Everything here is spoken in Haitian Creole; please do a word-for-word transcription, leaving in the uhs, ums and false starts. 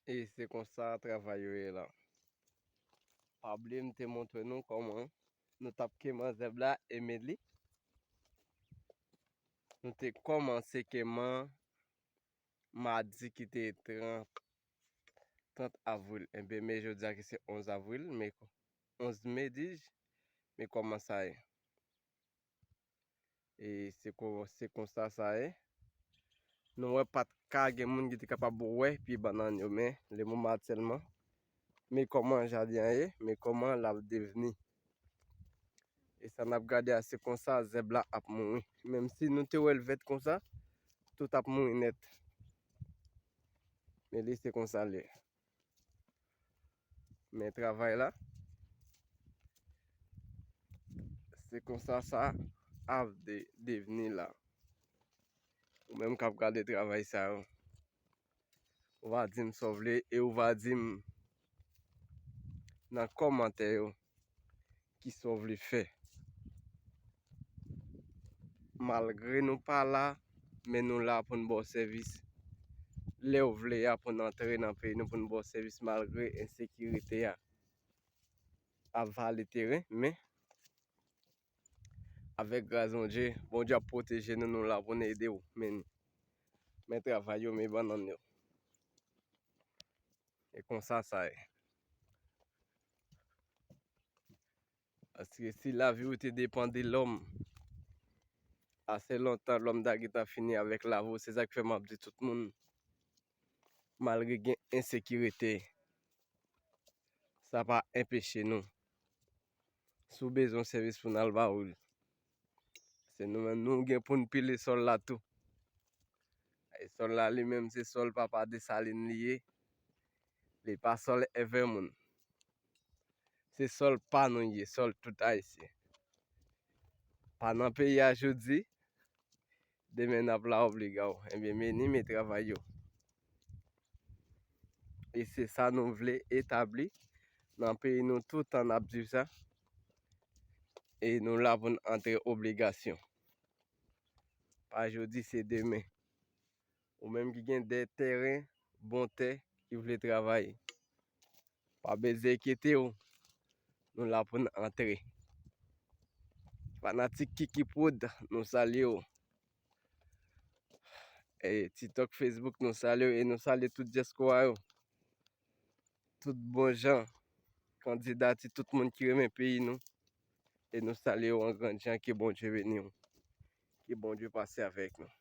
E se konsa travay yo ye la. Pa bliye m te montre nou kòman nou t ap kenbe zèb la, Emily. Nou te kòmanse kenbe madi ki te trant, trant avril. Ebyen, men jodi a ki se onz avril, men onz me, dis, men kòman sa ye. E se kon, se konsa sa ye. Nou wè pa t ka gen moun ki te kapab wè pye bannann yo, men lemoman aktyèlman, men kòman jaden an ye, men kòman l ap devni. E sa n ap gade a, se konsa zèb la ap mouri. Menm si nou te wè l vèt konsa, tout ap mouri nèt. Men li se konsa l ye. Men travay la, se konsa sa ap de, devni la. Ou menm k ap gade travay sa yo, ou va di m sa w vle e ou va di m nan kòmantè yo ki sa w vle fè. Malgre nou pa la, men nou la pou n ba w sèvis. Lè w vle a pou n antre nan peyi nou pou n ba w sèvis malgre ensekirite a ap vale teren, men avèk gras Bondye, Bondye ap pwoteje nou, nou la pou n ede w. Men, men travay yo, men bannann yo. E konsa sa ye. Paske si lavi w te depann de lòm, ase lontan lòm ta gentan fini avèk lavi w. Se sa k fè m ap di tout moun, malgre gen ensekirite, sa pa enpeche nou. Si w bezwen sèvis pou n al ba w li, se nou menm nou gen pou n pile sòl la tou. E sòl la li menm se sòl papa Desalin li ye. Li pa sòl èvè moun. Se sòl pa nou ye, sòl tout Ayisyen. Pa nan peyi a jodi, demen n ap la obliga w. Ebyen, men ni men travay yo. E se sa nou vle etabli nan peyi nou, toutan n ap di sa. E nou la pou n antre obligasyon. Pa jodi, se demen. Ou menm ki gen de tèren, bon tè, ki vle travay, pa bezwen enkyete w. Nou la pou n antre. Fanatik Kiki Prod, nou salye w. E TikTok, Facebook, nou salye w e nou salye tout dyaspora yo. Tout bon jan kandidati, tout moun ki renmen peyi nou. E nou salye w an gran jan, ke Bondye beni w. Ke Bondye pase avèk nou.